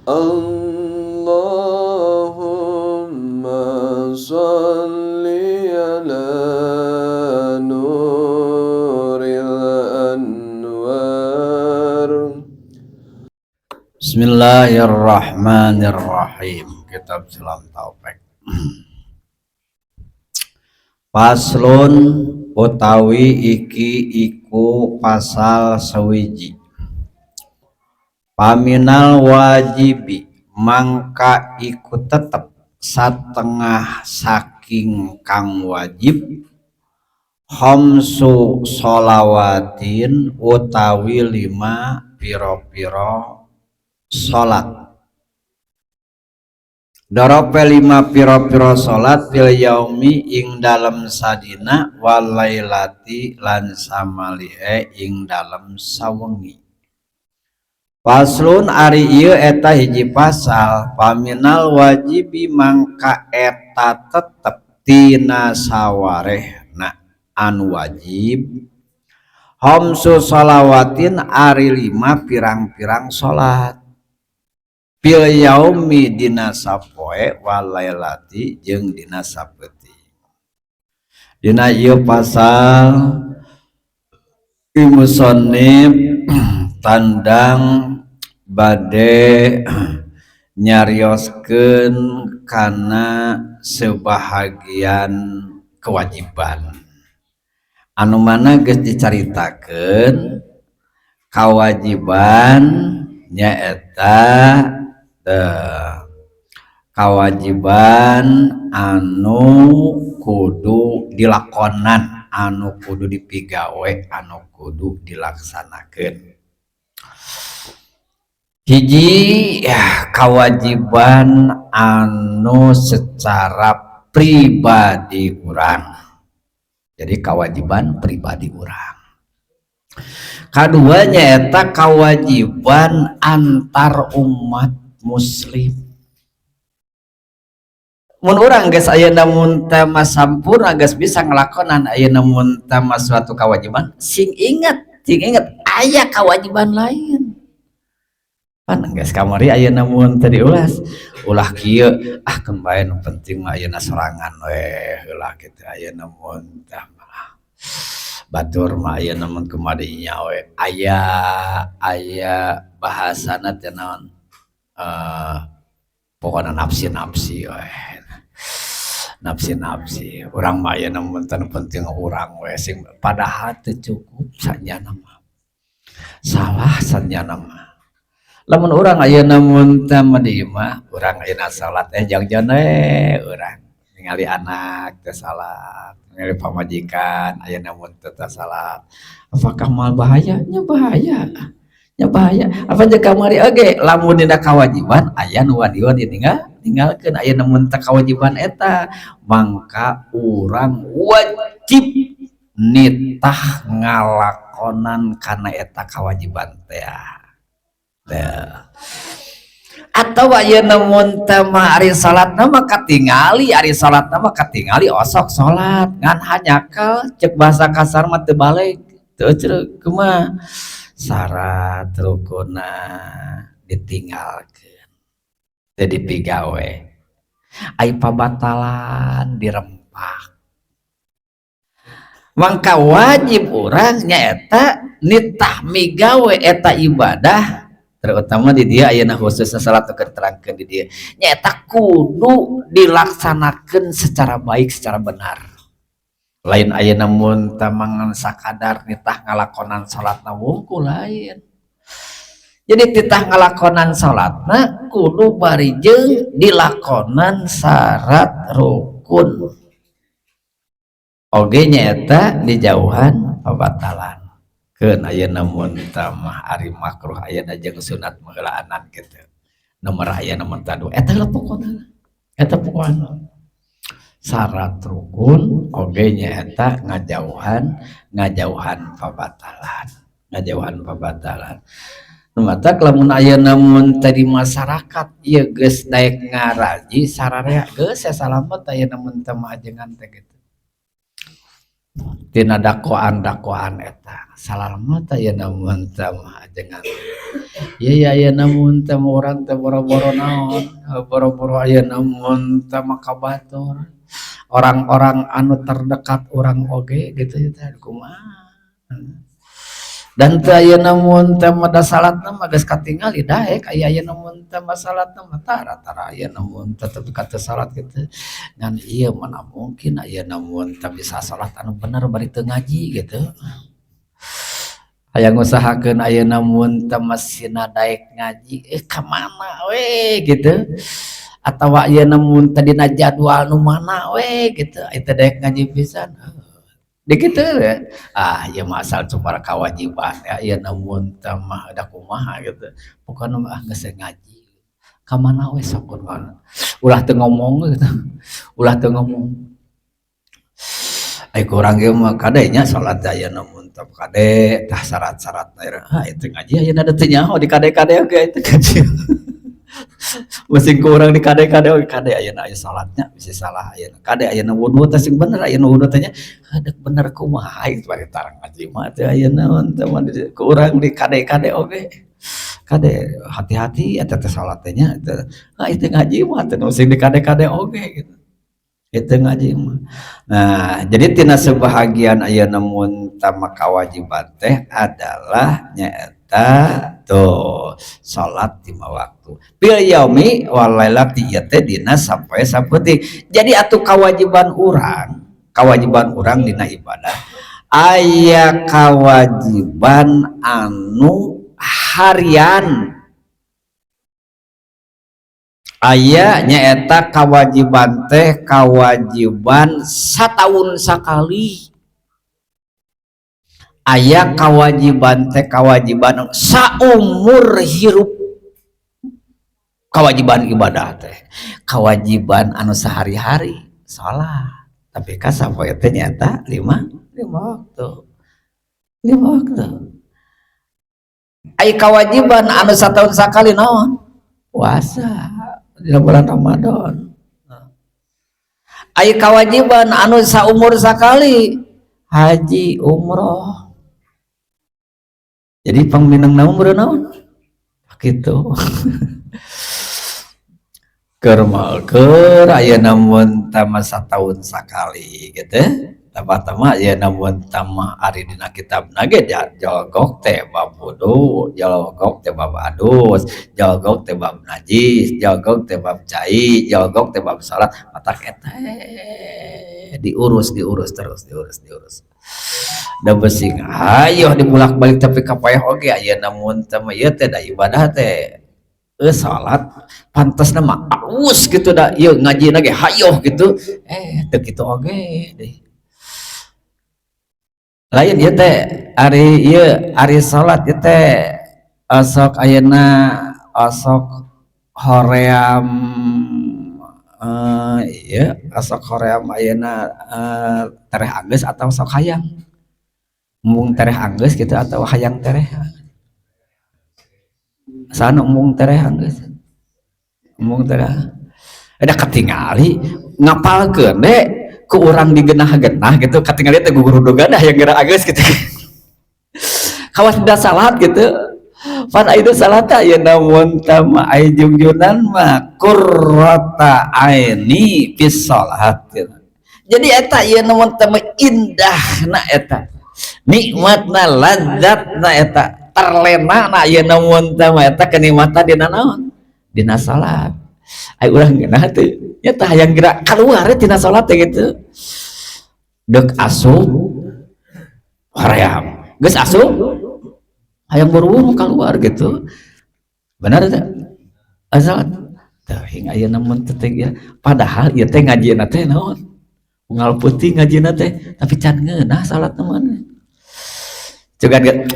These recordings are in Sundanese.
اللهم صل على نور الأنوار. Bismillahirrahmanirrahim. Kitab Sulam Taufik. Faslun, utawi iki iku pasal sewiji. Faminal wajibi, mangka iku tetep satengah saking kang wajib, khamsu sholawatin, utawi lima piro-piro salat, dorope lima piro-piro salat, fil yaumi, ing dalem sadina, wal lailati, lan samalihe ing dalem sawengi. Faslun, ari ieu eta hiji pasal. Faminal wajibi, mangka eta tetep tina sawarehna anu wajib, khamsu sholawatin, ari lima pirang-pirang salat, fil yaumi, dina sapoe, wal lailati, jeung dina sapeuting. Dina ieu pasal musannif tandang bade nyarioskeun kana sebahagian kewajiban anu mana geus dicaritakeun. Kewajiban nyaeta kewajiban anu kudu dilakonan, anu kudu dipigawe, anu kudu dilaksanakeun. Hiji ya, kewajiban anu secara pribadi urang, jadi kewajiban pribadi urang. Kaduanya eta kewajiban antar umat muslim. Mun urang geus ayeuna mun teu sampurna, geus bisa ngelakonan ayeuna mun teu suatu kewajiban, sing inget, sing inget aya kewajiban lain. Pan geus kamari ayeuna mun teu diulas, ulah kieu ah, keun bae, nu penting mah ayeuna sorangan we heula kitu. Ayeuna mun teh batur mah ayeuna mun kumadinya we, aya aya bahasana teh naon, pokona nafsi-nafsi we, nafsi-nafsi urang mah ayeuna mun teh penting urang we sing, padahal teu cukup sanyana mah, salah sanyana mah. Lamun urang ayeuna mun teh mah di imah urang ayeuna salat, jang-jang we urang ningali anak teu salat, ningali pamajikan ayeuna mun teu salat, apakah moal bahaya? Nya bahaya, nya bahaya. Apa jeung kamari oge, lamun dina kawajiban aya nu wani-wani ninggalkeun ayeuna mun teu kawajiban eta, mangka urang wajib nitah ngalakonan kana eta kawajiban teh. Atau ayeuna mun teu mah, ari salatna mah katingali, ari salatna mah katingali osok salat ngan hanjakal, cek bahasa kasar mah teu baleg teu euceuk, kumaha syarat rukunna ditinggalkeun, teu dipigawe, ai pabatalan dirempak, mangka wajib urang nyaeta nitah migawe eta ibadah, terutama di dia ayeuna khususnya salat nu diterangkeun di dieu, nyaeta kudu dilaksanakeun secara baik, secara benar. Lain ayeuna mun teh mangan sakadar nitah ngalakonan salatna wungkul, lain. Jadi titah ngalakonan salatna kudu bari jeung dilakonan syarat rukun oge, nyaeta dijauhan pabatalan. Keun ayeuna mun teh mah, ari makruh ayeuna jeung sunat mah heulaanan kitu, nomor ayeuna mun teh eta lah pokona, eta pokona syarat rukun oge nyaeta ngajauhan ngajauhan pabatalan, ngajauhan pabatalan. Nu matak lamun ayeuna mun teh di masyarakat ieu geus daek ngaraji sararea, geus ya salamet ayeuna mun teh mah ajengan teh kitu. Tina dakwaan-dakwaan eta salamat ayeuna mun teh mah ajengan. Ieu ayeuna mun teh urang teh boro-boro naon, boro-boro ayeuna mun teh mah ka batur. Orang-orang anu terdekat urang oge gitu teh kumaha. Dan teu ayeuna mun teh mah da salatna mah geus katingali daek aya ayeuna mun teh mah salatna mah tara tara ayeuna mun teh tepi ka teu salat kitu. Ngan ieu mana mungkin ayeuna mun teh bisa salat anu bener bari teu ngaji gitu. Hayang ngusahakeun ayeuna mun teh masina daek ngaji ka mana we gitu. Atawa ayeuna mun teh dina jadwal nu mana we gitu eta daek ngaji pisan. Di kitu we. Ah ieu mah asal cuma kewajiban ya ayeuna mun teh mah da kumaha gitu. Pokona mah geus ngaji. Ka mana we sok ulah teu ngomong gitu. Ulah teu ngomong. Ai kurang ge mah kade nya salat ayeuna mun teh kade tah syarat-syaratna ah itu ngaji ayeuna da teu nyaho di kade-kade oge itu ngaji. Masing ku urang di kade-kade oge kade ayeuna aya salatnya bisa salah ayeuna. Kade ayeuna wudu teh sing bener ayeuna wudu teh nya deuk bener kumaha ieu bari tarang ngaji mah teh ayeuna mun teh mah ku urang di kade-kade oge. Kade hati-hati eta teh salat teh nya ah itu ngaji mah teh sing di kade-kade oge gitu. Itu ngaji mah. Nah, jadi tina sebahagian ayeuna mun tama kewajiban teh adalah nyaeta tuh salat 5 waktu. Fil yaumi wal lailati ieu teh dina sapoe sapeuting. Jadi atuh kewajiban urang dina ibadah aya kewajiban anu harian. Aya nyaeta kewajiban teh kewajiban sataun sakali. Aya kewajiban teh kewajiban saumur hirup. Kewajiban ibadah teh kewajiban anu sehari-hari salat. Tapi ka sapoe teh nyaeta lima waktu. 5 waktu. Aya kewajiban anu sataun sakali naon? Puasa di bulan Ramadan. Aya kewajiban anu saumur sakali haji umroh. Jadi pangminang naon umroh naon? Kitu. Keur mah keur ayeuna mun tama sataun sakali gitu. Tama-tama ayeuna mun tama ari dina kitabna ge jolgok teh bab wudu, jolgok teh bab adus, jolgok teh bab najis, jolgok teh bab cai, jolgok teh bab salat, matak eta diurus, diurus terus, diurus, diurus. Da besing hayoh dibulak-balik tapi kapayah oge ayeuna mun teh mah ieu teh da ibadah teh salat pantasna mah alus gitu da ieu ngajina ge hayoh gitu teu kitu oge deui. Lain ieu teh ari ieu ari salat ieu teh osok ayeuna osok hoream ieu osok hoream ayeuna tereh anggeus atau sok hayang embung tereh anggeus gitu atau hayang tereh sana embung tereh anggeus embung tereh ada katingali ngapalkeun de ku urang digenah-genah gitu katingali teh gugurudugan dah yang geura anggeus gitu kawas da salat gitu pan itu salat teh ayeuna mun teh mah aya jungjunan mah qurrata aini fis salat gitu. Jadi eta ayeuna mun teh mah indahna eta nikmatna ladzatna eta terlena na ayeuna mun teh mah eta kenikmatan dina naon dina salat. Ai urang geunah teh nya tah hayang geura kaluar tina salat teh gitu deuk asup hoream geus asup hayang buru-buru keluar gitu benar teh asal teh ayeuna mun teh ya padahal ieu teh ngajina teh naon unggal peuting ngajina teh tapi can ngeunah salat mah coba ge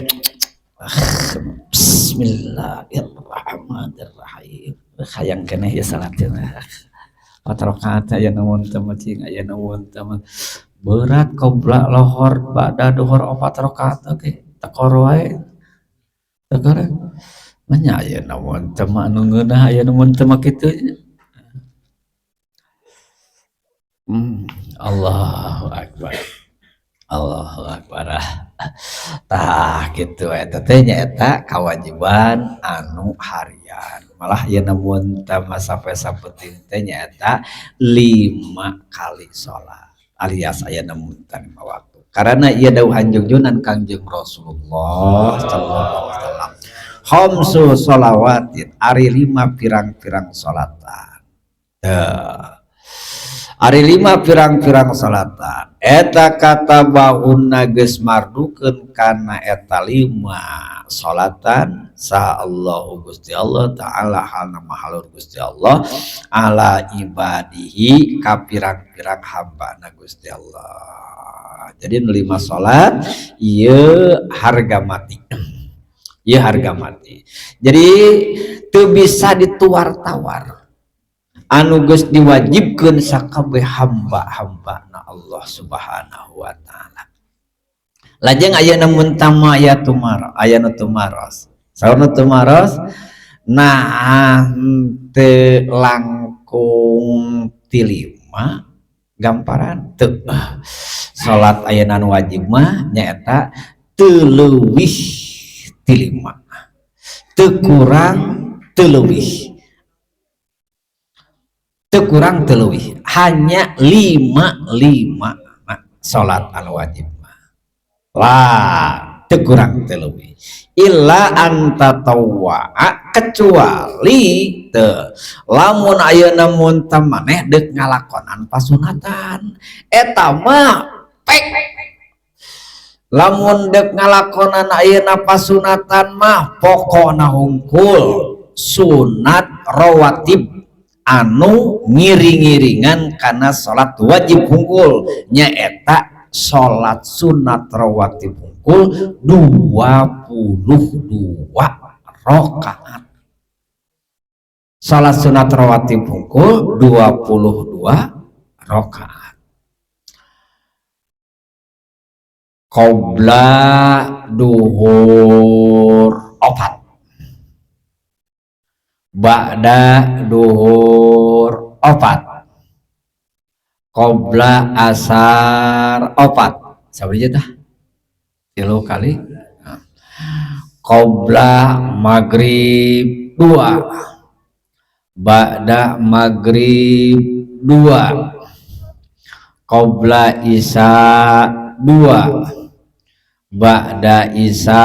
bismillahirrahmanirrahim hayang keneh ieu salat teh empat rakaat aya naon teh mah cing aya naon teh mah berat qobla lohor ba'da duhur 4 rakaat oge tekor wae tekor mah aya naon teh mah anu ngeunah aya naon teh mah kitu nya. Allahu akbar. Allahu akbar. Tah kitu eta teh nyaeta kawajiban anu harian. Malah ieu mun tama sampai sapenting teh nyaeta 5 kali salat alias aya mun 5 waktu. Karena ieu dawuhan jungjunan Kangjeng Rasulullah sallallahu alaihi wasallam. Khamsu sholawatin ari 5 pirang-pirang salatan. Teu ari 5 pirang-pirang salatan eta kata bahunna geus mardukeun kana eta 5 salatan sa Allahu Gusti Allah taala halna mahalur Gusti Allah ala ibadihi ka pirang-pirang hambana Gusti Allah. Jadi nu 5 salat ieu harga mati. Ieu harga mati. Jadi teu bisa dituar-tawar. Anu geus diwajibkeun sakabeh hamba-hambana Allah Subhanahu wa taala. Lajeng aya mun tama aya tumar, aya nu tumaros. Saur nu tumaros nah teu langkung ti 5 gamparan teu. Salat ayeuna nu wajib mah nyaeta teu leuwih ti 5. Teu kurang teu leuwih. Teu kurang teu leuwih, hanya 5 5 salat anu wajib mah. Lah teu kurang teu leuwih. Illa an tatawwa'a kecuali teu lamun ayeuna mun teu maneh deuk ngalakonan pasunatan eta mah pek. Lamun deuk ngalakonan ayeuna pasunatan mah pokona hungkul sunat rawatib anu ngiring-ngiringan kana salat wajib hungkul nyaeta salat sunat rawatib hungkul 22 rakaat. Salat sunat rawatib hungkul 22 rakaat. Qobla duhur 4, ba'da duhur 4, qobla asar 4. Sabaraha tah? 3 kali. Qobla maghrib 2, ba'da maghrib 2, qobla isya 2, ba'da isya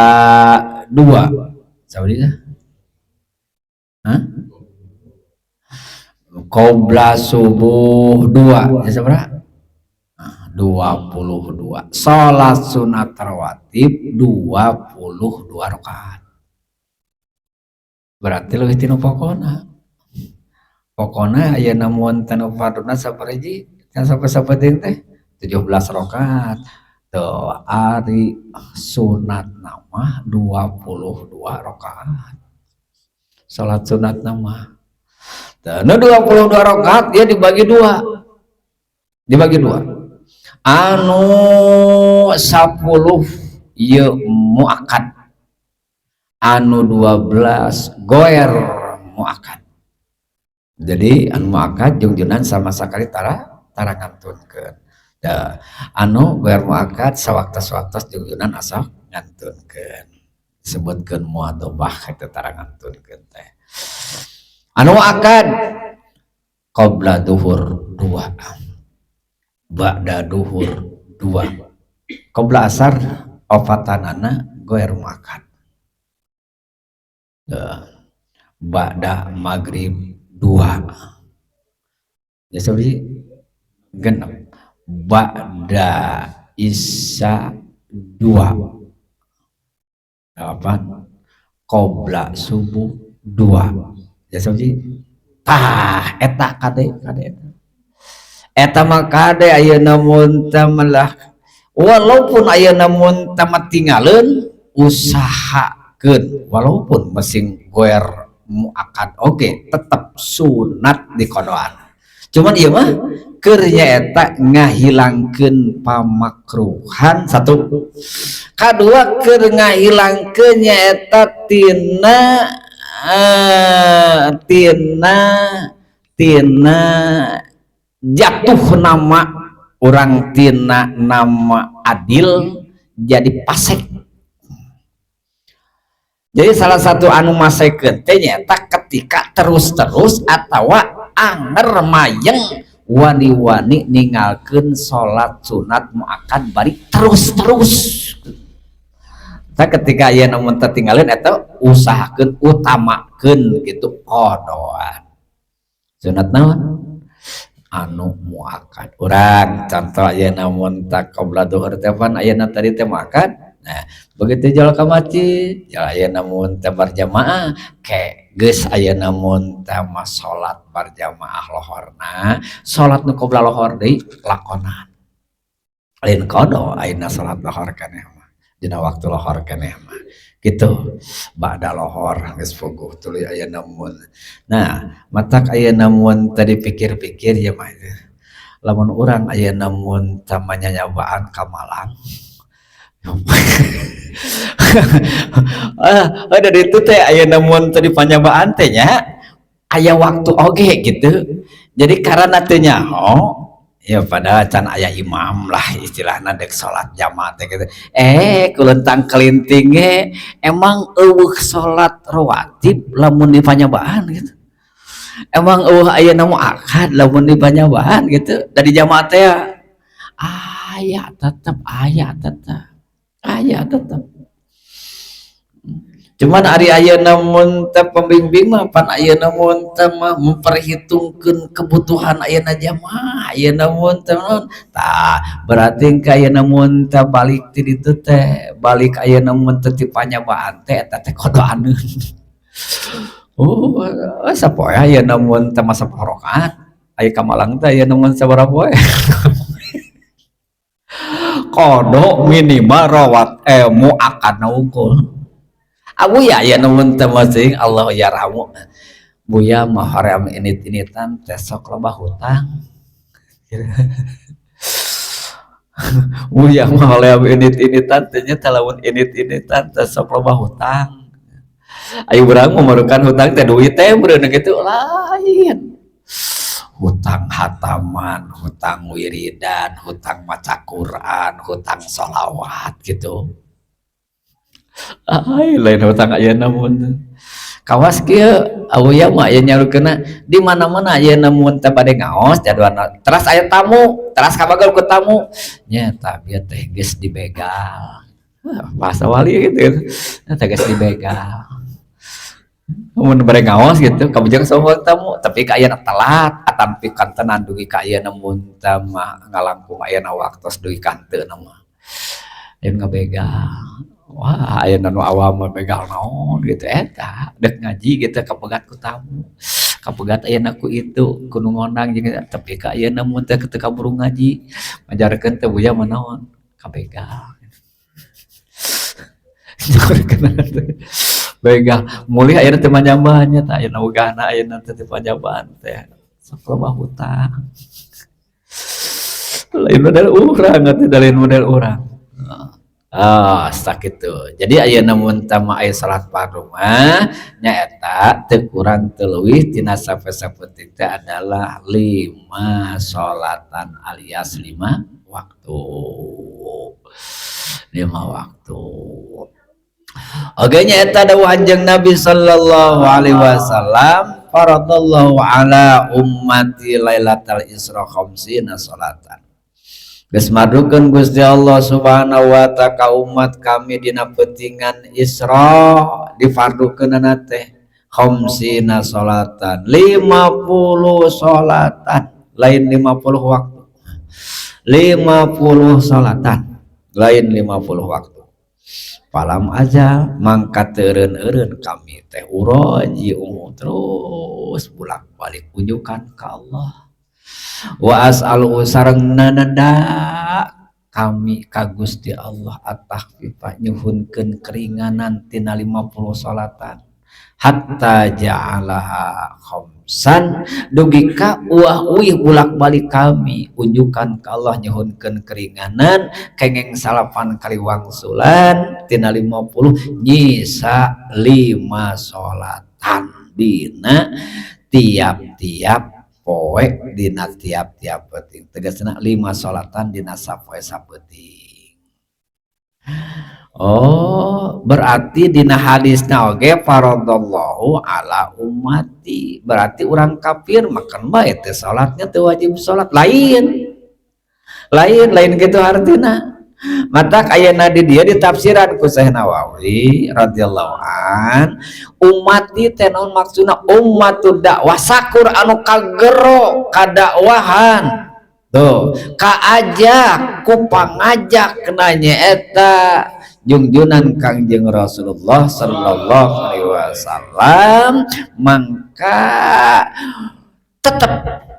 2. Sabaraha? Hah? Qobla subuh 2, ya sabaraha? 22. Salat sunat rawatib 22 rakaat. Berarti leuwih tinu pokona. Pokona aya namun tanu farduna sabariji sampai sapenting teh 17 rakaat. Tuh ari sunat nama 22 rakaat. Salat sunat nama. Tuh, nu 22 rakaat dia dibagi 2. Dibagi 2. Anu 10 ieu muakkad. Anu 12 goer muakkad. Jadi anu muakkad jungjunan sama sekali tara ngantunkeun. Tah, anu goer muakkad sawaktos-waktos jungjunan asok ngantunkeun. Disebutkeun muadobah eta tara ngantunkeun teh. Anu muakkad qabla duhur 2, ba'da duhur 2, qabla asar opatanana goer muakkad. Ba'da maghrib 2, ya sabaraha genep, ba'da isya 2, 8, qabla subuh 2, ya sabaraha tah eta kade kade eta. Eta mah kade ayeuna mun teh melah walaupun ayeuna mun teh mah tingaleun usahakeun walaupun masing goer muakkad oge tetep sunat dikodoan. Cuman ieu mah keur nyaeta ngahilangkeun pamakruhan satu, kadua keur ngahilangkeun nyaeta tina tina tina jatuh nama orang tina nama adil jadi pasek. Jadi salah satu anu masekeun teh nyaeta ketika terus-terus atawa anger mayeng wani-wani ninggalkeun salat sunat muakkad bari terus-terus. Tah, ketika aya namun tertinggalin eta, usahakeun, utamakeun gitu qodoan sunat naon anu muakkad. Urang contoh, aya namun tak qabla duhur teh pan ayeuna tadi teh muakkad. Nah, begitu jalan ke masjid jalan, aya namun teh berjamaah ke geus, aya namun teh mah salat berjamaah lohorna, salat nu qabla lohor deui lakonan, lain qada ayeuna salat lohor keneh mah, dina waktu lohor keneh mah gitu, ba'da lohor geus puguh tuluy aya namun. Nah, matak aya namun tadi pikir-pikir ya mah, lamun urang aya namun tama nyanyabaan ka Malang. Ah, dari itu teh aya namun tadi panyabaan teh nya aya waktu oge gitu. Jadi karena teu nyaho ya, padahal can aya imam lah istilahna, dek salat jamaah teh gitu, kulentang kelinting ge emang euweuh salat rawatib lamun di panyabaan gitu, emang euweuh aya muakkad lamun di panyabaan gitu. Dari jamaah teh aya, tetep aya, tetep aya, tetep. Cuman ari ayeuna mun teh pembimbing mah pan ayeuna mun teh mah memperhitungkeun kebutuhan ayeuna jamaah, ayeuna mun teh naon. Tah, berarti ka ayeuna mun teh balik ti ditu teh, balik ayeuna mun teh ti panyabaan teh, eta teh qodoaneun. Oh, sapoe ayeuna mun teh mah 10 rakaat. Aya ka Malang teh ayeuna mun sabaraha poe? Qada minimal rawat muakkadna wungkul. Abuya ya numun teh masing Allah yarhamu. Buya mah hoream init-initan teh sok loba hutang. Buya mah hoream init-initan teh nya, lamun init-initan teh sok loba hutang. Ayo urang memerlukan hutang teh duit teh meureun kitu lain. Hutang hataman, hutang wiridan, hutang maca Quran, hutang sholawat gitu. Ay, lain hutang ayeuna mun. Kawas kieu, Abuya mah aya nyarukeunna di mana-mana ayeuna mun teh bade ngaos jadwalna teras aya tamu, teras kabagel ku tamu. Nya tah bieu teh geus dibegal. Bahasa wali gitu. Teh geus dibegal. Mun bade ngaos gitu, kabujang saha tamu, tapi ka ayeuna telat atampi kantenan dugi ka ayeuna mun teh mah ngalangkung ayeuna waktos dugi ka henteu mah. Aya ngabegal. Wah, ayeuna nu awam mah begal naon gitu, eta dek ngaji gitu kapegat ku tamu. Kapegat ayeuna ku itu, ku nu ngondang jeung tapi ka ayeuna mun teh teu kaburu ngaji, majarkeun teh Buya mah naon? Kabegal. Begal mulih ayeuna teh manyambah nya tah, ayeuna wegahna ayeuna teh teu panyabaan teh sok loba hutang. Lain model urang atuh, lain model urang. Ah, sakitu. Jadi ayeuna mun teh mah aya salat fardu mah nyaeta teu kurang teu leuwih tina sapoe-sapoe teh adalah 5 salatan alias 5 waktu. 5 waktu. Oke, nyaeta dawuh Anjeun Nabi sallallahu alaihi wasallam, faradallahu ala ummati lailatal isra khamsina salatan. Geus madukeun Gusti Allah Subhanahu wa ta'ala ka umat kami dina peutingan Isra, difardukeunana teh khamsina salatan, 50 salatan, lain 50 waktu, 50 salatan, lain 50 waktu. Falam azal, mangka teureun-eureun kami teh, uraji'u, terus bolak-balik unjukan ka Allah, wa as'alu, sareng nananda kami ka Gusti Allah, at-takhfifa, nyuhunkeun keringanan tina 50 salatan, hatta ja'alaha khamsan, dugi ka uah uih bolak-balik kami unjukan ka Allah nyuhunkeun keringanan kengeng 9 kali wangsulan tina 50 nyisa 5 salatan dina tiap-tiap poe, dina tiap-tiap peuting, tegasna 5 salatan dina sapoe sapeuting. Oh, berarti dina hadisna oge faradallahu ala ummati. Berarti orang kafir makan bae teh salatnya teu wajib salat. Lain. Lain, lain gitu artina. Matak ayeuna di dieu ditafsiran ku Syekh Nawawi radhiyallahu an, ummati teh naon maksudna? Ummatud dakwah, sakur anu kagero kadakwahan. Tuh, kaajak ku pangajak nyaeta jungjunan Kangjeng Rasulullah sallallahu alaihi wasallam, mangka tetep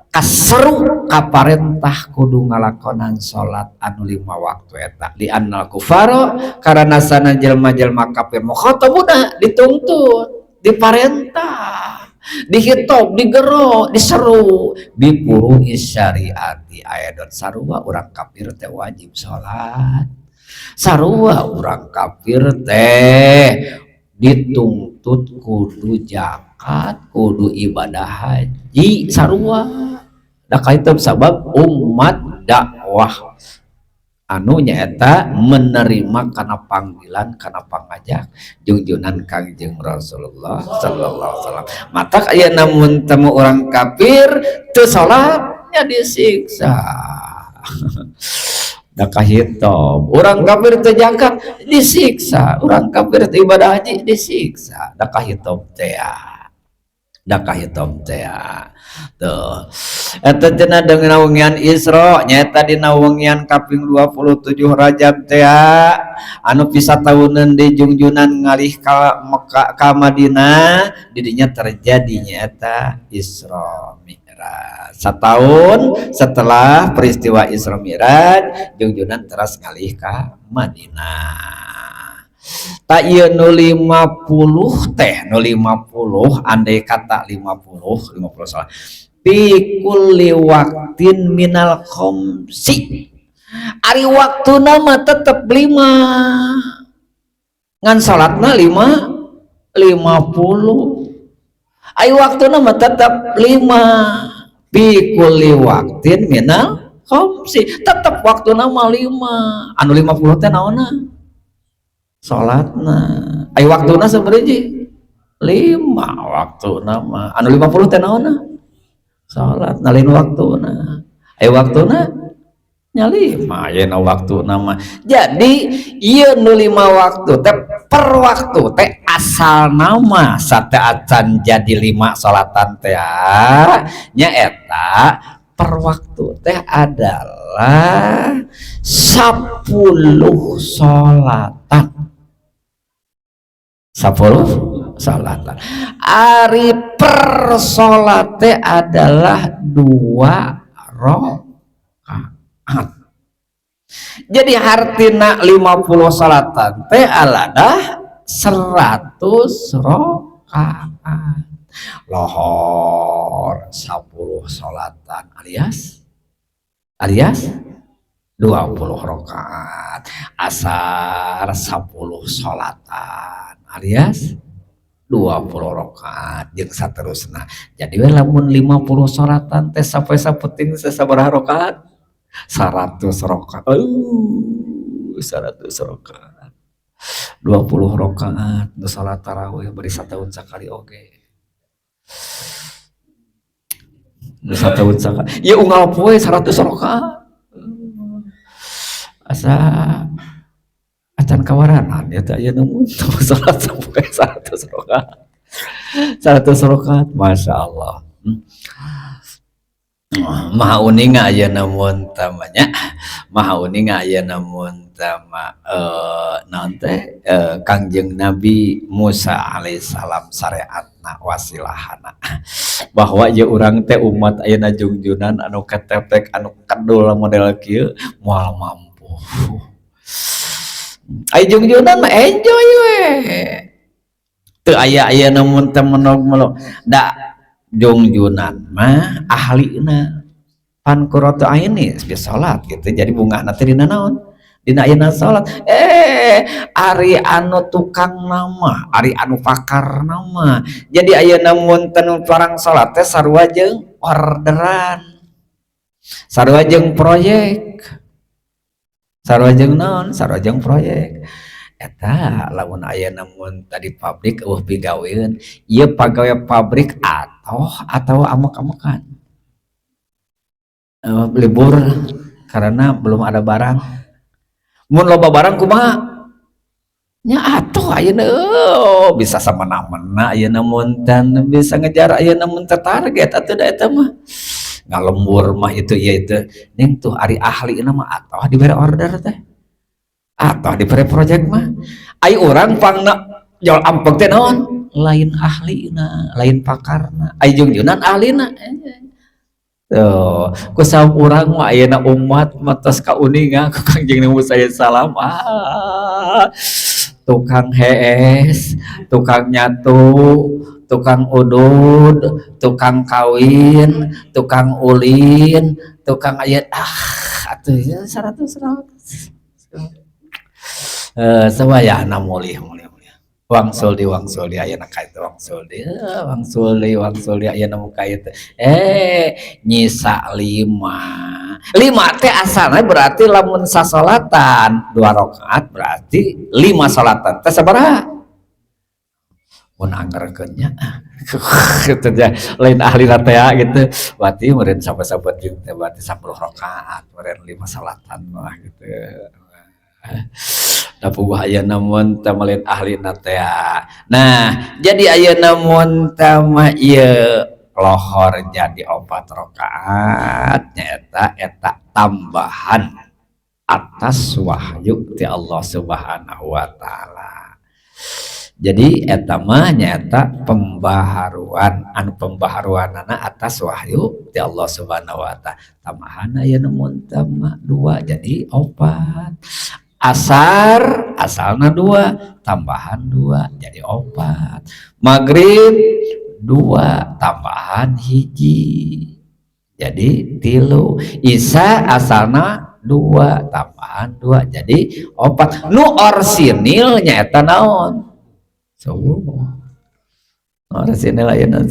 kaseru kaparentah kudu ngalakonan salat anu 5 waktu eta. Li annal kufara, karena sana jelma-jelma kafir mukhatabuna, dituntut, diparentah, dihitop, digero, diseru bipuru syariati ayadon. Sarua urang kafir teh wajib salat, sarua urang kafir teh dituntut kudu zakat, kudu ibadah haji, sarua. Da kaitu sabab umat dakwah anu nyaeta menerima kana panggilan, kana pangajak jungjunan Kangjeng Rasulullah sallallahu alaihi wasallam. Matak aya namun temu orang kafir teu salatnya disiksa. Da kahitob orang kafir teu zakat disiksa, orang kafir teu ibadah haji disiksa. Da kahitob teh, da kahitob teh. Tuh, eta cenah dengan wengian Isra, nyaeta dina wengian kaping 27 Rajab teh anu bisa tahunan di jungjunan ngalih ka Mekah ka Madinah, didinya terjadi nyaeta Isra Mi'raj. Setahun setelah peristiwa Isra Mi'raj, jungjunan teras ngalih ka Madinah. Tak ieu nu 50 teh, nu 50, andai kata 50, 50 salat fi kulli waqtin minal khamsi, ari waktuna mah tetep 5, ngan salatna 5, 50. Ari waktuna mah tetep 5, fi kulli waqtin minal khamsi, tetep waktuna mah 5. Anu 50 teh naonna? Salatna. Ari waktuna sabaraha? 5 waktuna mah. Anu 50 teh naonna? Salat, lain waktuna. Ari waktuna nya 5 ayeuna waktuna mah. Jadi ieu nu 5 waktu teh per waktu teh asal nama sateuacan jadi 5 salatan teh nyaeta per waktu teh adalah 10 salatan. 10 salatan. Ari per salate adalah 2 rakaat. Jadi hartina 50 salatan teh aladah 100 rakaat. Lohor 10 salatan alias alias 20 rakaat. Asar 10 salatan alias 20 rakaat jeung saterusna. Jadi we lamun 50 salatan teh sampai sapeting sabaraha rakaat? 100 rakaat. 100 rakaat. 20 rakaat nu salat tarawih bari satahun sakali oge. Nu satahun sakali. Ieu unggal poe 100 rakaat. Asa acan kawaranan ya teh ayeuna mun salat sampai 100 rakaat. 100 rakaat, Masya Allah. Maha uninga ayeuna mun tamanya, maha uninga ayeuna mun tama naon teh Kangjeng Nabi Musa alaihissalam syariatna wasilahana bahwa ieu urang teh umat ayeuna jungjunan anu ketetek anu kedul model kieu moal mampu. Ai jungjunan mah enjoy we. Teu aya ayeuna mun teh menog-menog da jungjunan mah ahlina pan qurratu aini geus salat gitu. Jadi bungahna teh dina naon? Dina ayeuna salat. Ari anu tukang nama, ari anu pakar nama. Jadi ayeuna mun teu parang salat teh sarua jeung orderan. Sarua jeung proyek. Sarua jeung naon? Sarua jeung proyek. Eta lamun aya namun tadi pabrik euweuh pigaweun, ieu pagawe pabrik atoh atau amuk-amukan? Libur karena belum ada barang. Mun loba barang kumaha? Nya atuh ayeuna, oh, bisa samena-mena ayeuna mun bisa ngejar ayeuna mun target atuh da eta mah. Ngalembur mah itu ieu itu. Ning tuh ari ahli mah atoh dibere order teh. Atoh dibere project mah. Ai urang pangna jol ampeg teh naon? Lain ahlina, lain pakarna. Ai jungjunan ahlina. Tuh, ku sabab urang mah ayeuna umat mah tos kauninga ku Kangjeng Nabi salam, ah, tukang hees, tukang nyatu, tukang udud, tukang kawin, tukang ulin, tukang ayat, ah, atuh ya 100 100. Eh, sawayahna mulih mulih mulih. Wangsul di wangsul di ayeuna ka itu wangsul di, wangsul di wangsul di ayeuna muka itu. Eh, nyisa lima. Lima teh asalna berarti lamun sasolatan dua rakaat berarti lima salatan. Teh sabaraha? Mun anggerkeun nya gitu ya, lain ahli teh gitu. Berarti meureun sabesabeut teh berarti 10 rakaat, meureun lima salatan mah gitu. Da puguh ayeuna mun teh lain ahli teh. Nah, jadi ayeuna mun teh mah ieu lohor jadi opat rakaat nyaeta eta tambahan atas wahyu ti Allah Subhanahu wa taala. Jadi eta mah nyaeta pembaharuan, anu pembaharuanana atas wahyu ti Allah Subhanahu wa taala. Tambahan ayeuna mun teh mah dua jadi opat. Asar asalna dua, tambahan dua jadi opat. Maghrib dua, tambahan hiji jadi tilu. Isya asalna dua, tambahan dua jadi opat. Nu orsinil nyaeta naon? Subuh. Orsinil ayeuna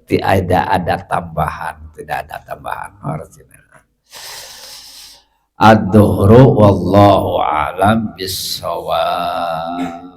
tidak ada tambahan, tidak ada tambahan orsinil. Ad-duhru wallahu a'lam bissawab.